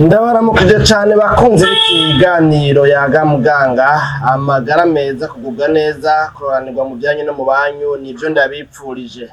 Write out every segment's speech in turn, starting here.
Ndabaramukije cane bakunzi b'ikiganiro Yaga Muganga. Amagara meza, kugubwa neza, kuroranirwa mu byanyu no mu banyu, nivyo ndabipfurije.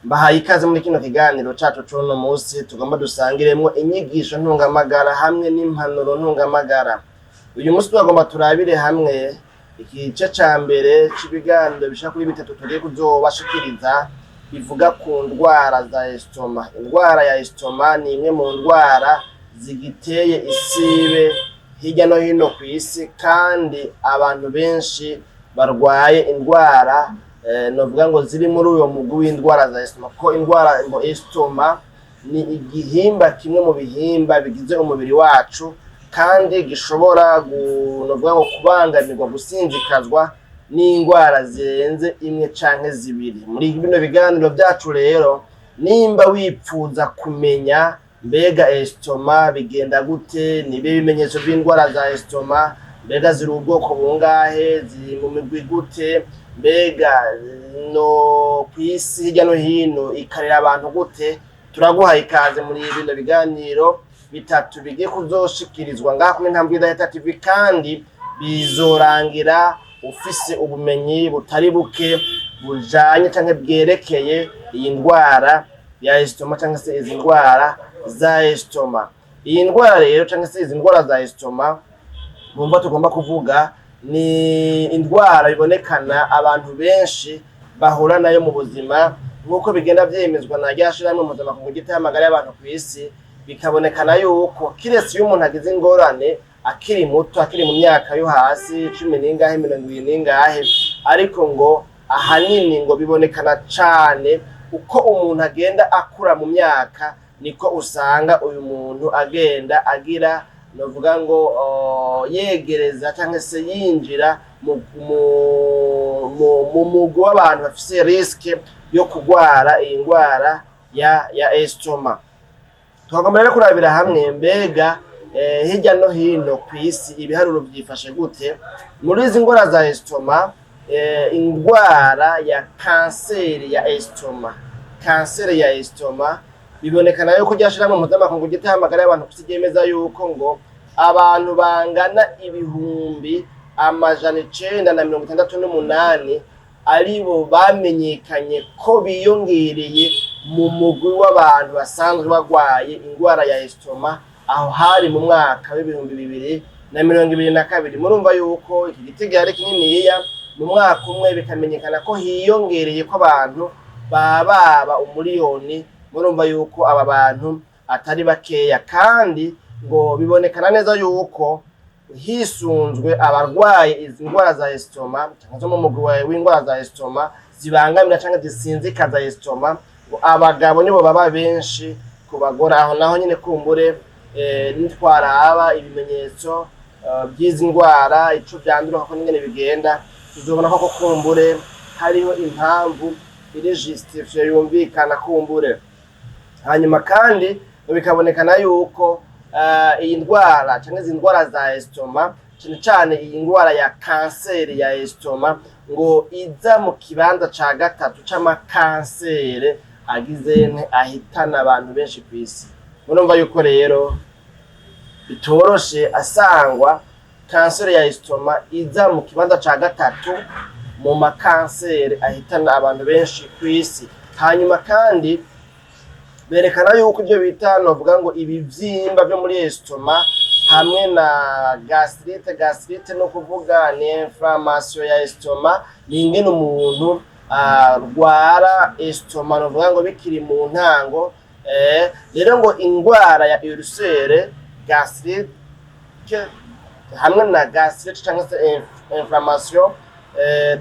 Mbahaye ikaze muri kino kiganiro cacu c'uno musi, tugomba dusangiremwo inyigisho ntungamagara hamwe n'impanuro ntungamagara. Uyu musi twagomba turabire hamwe igice ca mbere c'ibiganiro bishika kuri bitatu tugiye kuzobashikiriza, bivuga ku ndwara za estomac. Indwara ya estomac ni imwe mu ndwara zigiteye isibe hirya no hino kw'isi, kandi abantu benshi barwaye indwara novuga ngo ziri muri uyo mugwi w'indwara za estomac, kuko indwara ngo estomac ni igihimba kimwe mu bihimba bigize umubiri wacu, kandi gishobora novuga ngo kubangamirwa, gusinzikazwa n'indwara zirenze imwe canke zibiri. Muri bino biganiro vyacu rero, nimba wipfuza kumenya mbega estomac bigenda gute, nibihe bimenyetso vy'indwara za estomac, mbega ziri ubwoko bungahe, ziri mu migwi gute, mbega no kw'isi hirya no hino ikarera abantu gute, turaguhaye ikaze muri bino biganiro bitatu bigiye kuzoshikirizwa ngaha kuri Intambwe Idahita TV, kandi bizorangira ufise ubumenyi butari buke bujanye canke bwerekeye iyi ndwara ya estomac canke se izi ndwara za estomac. Iyi ndwara rero canke se izi ndwara za estomac bumva tugomba kuvuga, ni indwara ibonekana abantu benshi bahura nayo mu buzima, nk'uko bigenda vyemezwa na rya shirahamwe mpuzamakungu ryitaho amagara y'abantu kw'isi. Bikabonekana yuko kiretse iyo umuntu agize ingorane akiri muto, akiri mu myaka yo hasi, 10 n'ingahe, 20 n'ingahe, ariko ngo ahanini ngo bibonekana cane uko umuntu agenda akura mu myaka, niko usanga uyu muntu agenda agira, novuga ngo yegereza cyangwa se yinjira mu mugwi w'abantu bafise risque yo kugwara iyi ndwara ya estomac. Twagomba rero kurabira hamwe mbega hirya no hino ku isi ibiharuro vyifashe gute muri izi ndwara za estomac. Indwara ya kanseri ya estomac, kanseri ya estomac, bibonekana yuko ryashirahamwe mpuzamakungu ryitaho amagara y'abantu kw'isi ryemeza yuko ngo abantu bangana 968,000 aribo bamenyekanye ko biyongereye mu mugwi w'abantu basanzwe bagwaye indwara ya estomac. Aho hari mu mwaka w'2022. Murumva yuko iki gitego ari kininiya. Mu mwaka umwe bikamenyekana ko hiyongereye ko abantu bababa 1 miliyoni, murumva yuko aba bantu atari bakeya. Kandi ngo bibonekana neza yuko hisunzwe abarwaye izi ndwara za estomac cyangwa zo mu mugwi w'indwara za estomac zibangamira cyangwa zisinzikaza estomac, ngo abagabo nibo baba benshi ku bagore. Aho naho nyine kumbure nitwaraba ibimenyetso by'izi ndwara, ico vyandura ko n'ingene bigenda, tuzobona ko kumbure hariho impamvu iri justifiée, yumvikana kumbure. Hanyuma kandi bikabonekana yuko iyi ndwara cyangwa izi ndwara za estomac, cyane cyane iyi ndwara ya kanseri ya estomac, ngo iza mu kibanza ca gatatu c'amakansere agize nte, ahitana abantu benshi ku isi. Murumva yuko rero bitoroshe, asangwa kanseri ya estomac iza mu kibanza ca gatatu mu makanseri ahitana abantu benshi ku isi. Hanyuma kandi berekana yuko ibyo bita, novuga ngo ibivyimba byo muri estomac hamwe na gastrite. Gastrite no kuvuga ni inflammation ya estomac, ni ingene umuntu arwara estomac, novuga ngo bikiri mu ntango. Rero ngo ingwara ya ulcère gastrique hamwe na gastrite cyangwa se inflammation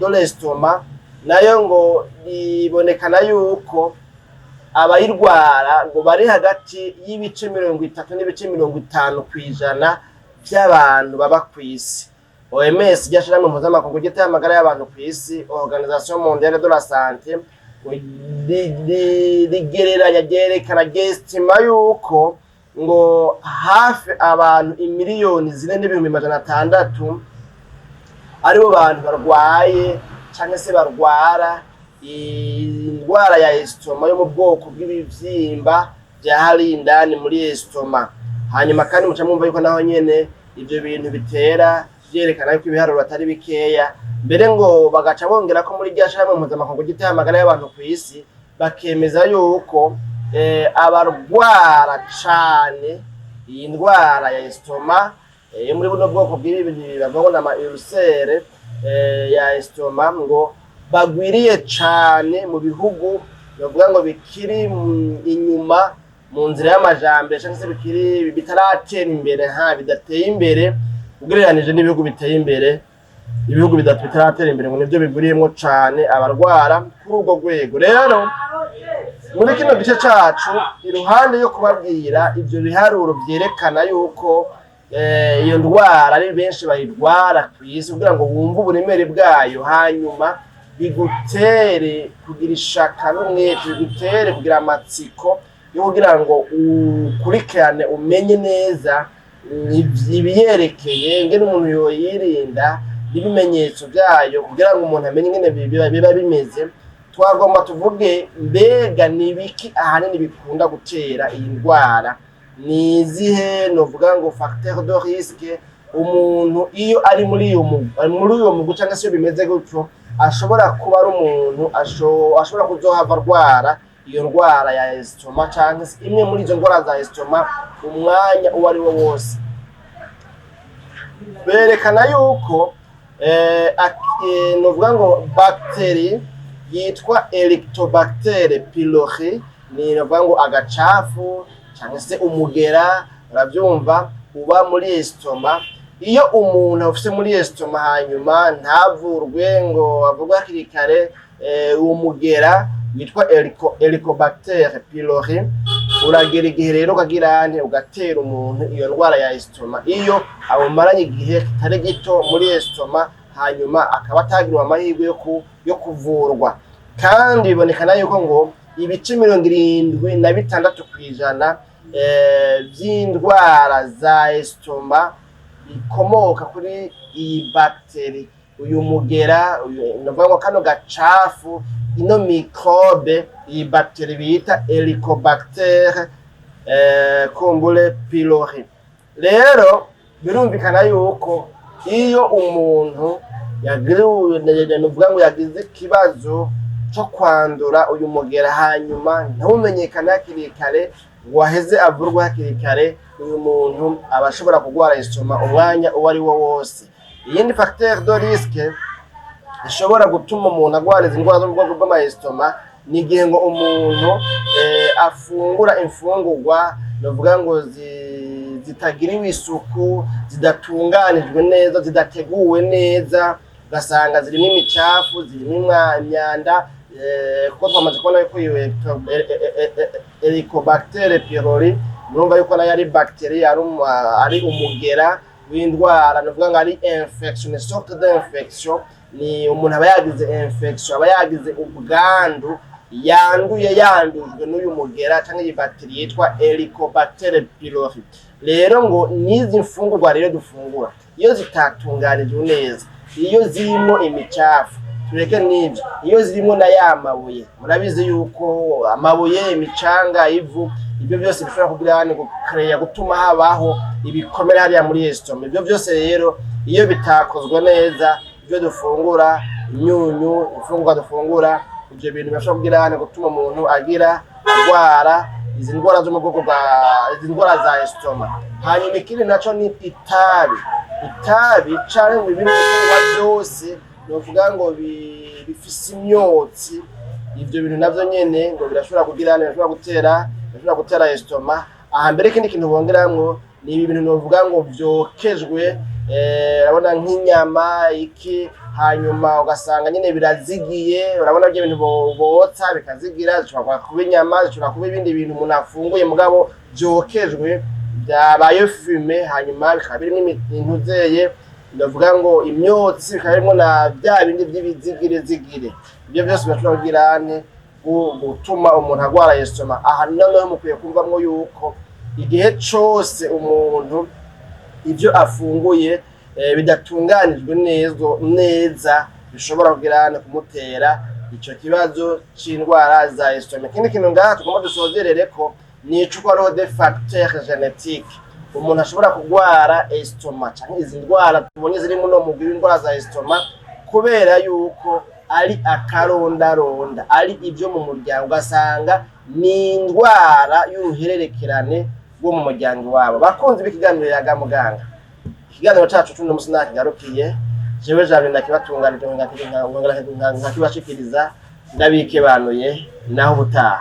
de l'estomac, nayo ngo ibonekana yuko abayirwara ngo bari hagati y'ibice 30 n'ibice 50% by'abantu baba ku isi. OMS, ryashirahamwe mpuzamakungu ryitaho amagara y'abantu ku isi, Organisation Mondiale de la Santé, ngo rigereranya, ryerekana, ryestima yuko ngo hafi abantu imiliyoni 4,600,000 aribo bantu barwaye cyangwa se barwara indwara ya estomac yo mu bwoko bw'ibivyimba bya hariya indani muri estomac. Hanyuma kandi muca mwumva yuko naho nyene ivyo bintu bitera vyerekana yuko ibiharuro atari bikeya. Mbere ngo bagaca bongera ko muri rya shirahamwe mpuzamakungu ryitaye amagara y'abantu kw'isi, bakemeza yuko abarwara cane iyi ndwara ya estomac, yo muri buno bwoko bw'ibi bintu bavuga ngo n'ama ulcère ya estomac, ngo bagwiriye cane mu bihugu bavuga ngo bikiri inyuma mu nzira y'amajambere, canke se bikiri bitaratera imbere, ha bidateye imbere ugereranije n'ibihugu biteye imbere. Ibihugu bitaratera imbere ngo nivyo bigwiriyemwo cane abarwara kuri urwo rwego. Rero muri kino gice cacu, iruhande yo kubabwira ivyo biharuro vyerekana yuko iyo ndwara ari benshi bayirwara kw'isi, kugira ngo wumve uburemere bwayo, hanyuma bigutere kugira ishaka n'umwete, bigutere kugira amatsiko yo kugira ngo ukurikirane, umenye neza ibiyerekeye, ingene umuntu yoyirinda n'ibimenyetso byayo, kugira ngo umuntu amenye ingene biba bimeze, twagomba tuvuge: mbega ni ibiki ahanini bikunda gutera iyi ndwara? Ni izihe, novuga ngo, facteur de risque umuntu iyo ari muri iyo mugwi, ari muri uyo mugwi, cyangwa se iyo bimeze gutyo, ashobora kuba ari umuntu ashobora kuzohava arwara iyo ndwara ya estomac cyangwa se imwe muri izo ndwara za estomac umwanya uwo ari wo wose? Berekana yuko novuga ngo bactérie yitwa Helicobacter pylori, ni novuga ngo agacafu cyangwa se umugera, urabyumva, uba muri estomac. Iyo umuntu afise muri estomac hanyuma ntavurwe ngo avurwe hakiri kare, uwo mugera witwa Helicobacter pylori uragera igihe rero ukagira nte, ugatera umuntu iyo ndwara ya estomac, iyo awumaranye igihe kitari gito muri estomac, hanyuma akaba atagiriwe amahirwe yo kuvurwa. Kandi bibonekana yuko ngo ibice 76% vy'indwara za estomac bikomoka kuri iyi bactérie, uyu mugera, ndavuga ngo kano gacafu, ino microbe, iyi bactérie bita Helicobacter kumbure pylori. Rero birumvikana yuko iyo umuntu yagiriwe, nuvuga ngo yagize ikibazo co kwandura uyu mugera, hanyuma ntumenyekane hakiri kare ngo aheze avurwe hakiri kare, uyu muntu aba ashobora kurwara estomac umwanya uwo ari wo wose. Iyindi facteur de risque ishobora gutuma umuntu agwara izi ndwara zo mu bwoko bw'ama estomac ni igihe ngo umuntu afungura imfungurwa, novuga ngo zitagiriwe isuku, zidatunganijwe neza, zidateguwe neza, ugasanga zirimo imicafu, zirimo imyanda, kuko twamaze kubona yuko iyo Helicobacter pylori, murumva yuko nayo ari bactérie, ari umugera w'indwara, nuvuga ngo ari infection, une sorte d'infection. Ni umuntu aba yagize infection, aba yagize ubwandu, yanduye, yandujwe n'uyu mugera cyangwa iyi bactérie yitwa Helicobacter pylori. Rero ngo n'izi mfungurwa rero dufungura, iyo zitatunganijwe neza, iyo zirimo imicafu, tureke n'ibyo, iyo zirimo na ya mabuye, murabizi yuko amabuye, imicanga, ivu, ibyo byose bishobora kugira hano gukareya gutuma habaho ibikomere hariya muri estomac. Ibyo byose rero iyo bitakozwe neza, ibyo dufungura, imyunyu, imfungurwa dufungura, ibyo bintu birashobora kugira hano gutuma umuntu agira arwara izi ndwara zo mu bwoko bwa izi ndwara za estomac. Hanyuma ikindi naco ni itabi. Itabi canke ngo ibindi bifungurwa byose, novuga ngo bifise imyotsi, ivyo bintu navyo nyene ngo birashobora kugira, birashobora gutera estomac. Aha mbere ikindi kintu bongeramwo ni ibi bintu novuga ngo vyokejwe, urabona nk'inyama iki, hanyuma ugasanga nyine birazigiye. Urabona byo bintu botsa bikazigira, zishobora kuba inyama, zishobora kuba ibindi bintu umuntu afunguye mugabo vyokejwe, byabaye fumé, hanyuma bikaba birimo intuzeye, ndavuga ngo imyotsi, bikaba birimo na bya bindi by'ibizigirezigire. Ibyo byose birashobora kugira ane gutuma umuntu agwara estomac. Aha noneho mukwiye kumvamwo yuko igihe cose umuntu ibyo afunguye bidatunganijwe neza neza, bishobora kugira ane kumutera ico kibazo c'indwara za estomac. Ikindi kintu ngaha tugomba dusozerere ko ni ico hariho des facteurs génétiques. Umuntu ashobora kugwara estomac canke izi ndwara tubonye ziri muno mugwi w'indwara za estomac, kubera yuko ari akarondaronda, ari ibyo mu muryango, ugasanga ni indwara y'uruhererekerane rwo mu muryango wabo. Bakunzi b'ikiganiro Yaga Muganga, ikiganiro cacu c'uno musi nakigarukiye. Jewe Jabe ndakibatunganije, nkakibashikiriza, ndabikebanuye, naho ubutaha.